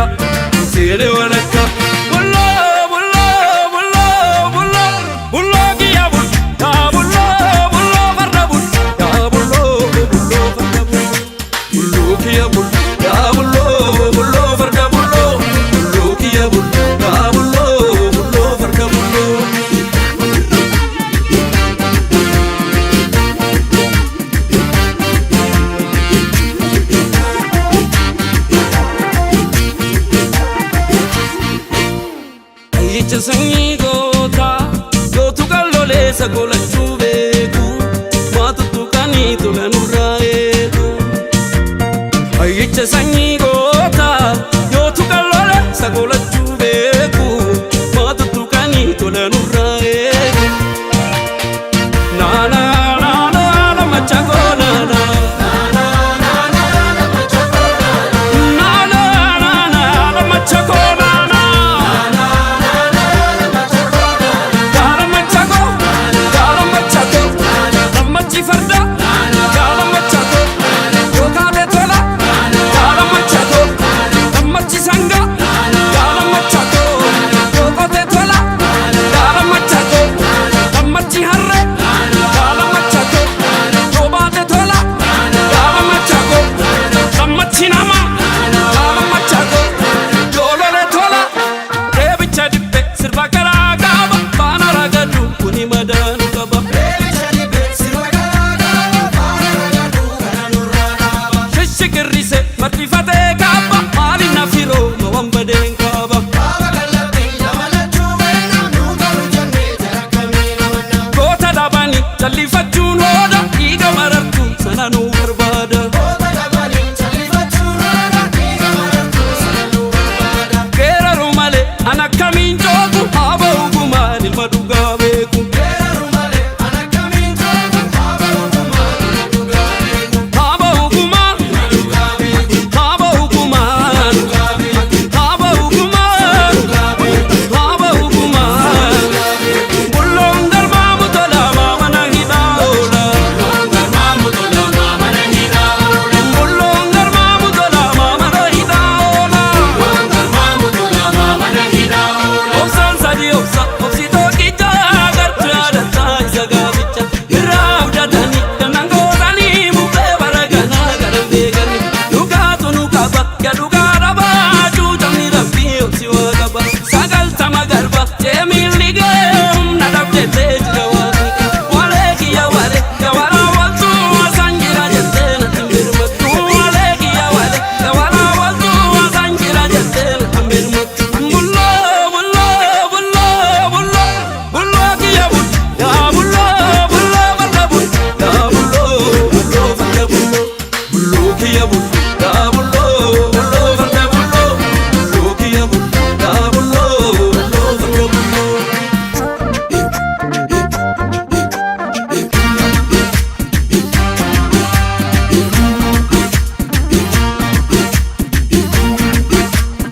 beeka seene walakka. Bulloo bulloo bulloo bulloo bulloo kiyya bul yaa bulloo bulloo farda bul yaa bulloo bulloo farda bul bulloo kiyya bul yaa bulloo bulloo farda bulloo bulloo kiyya bul yaa bulloo bulloo farda bulloo. Ayyicha sanyii gootaa gootu qalloleessa golachuu beeku maatutu kanii tola nurraa eegu. Ayyicha sanyii gootaa gootu qalloleessa golachuu.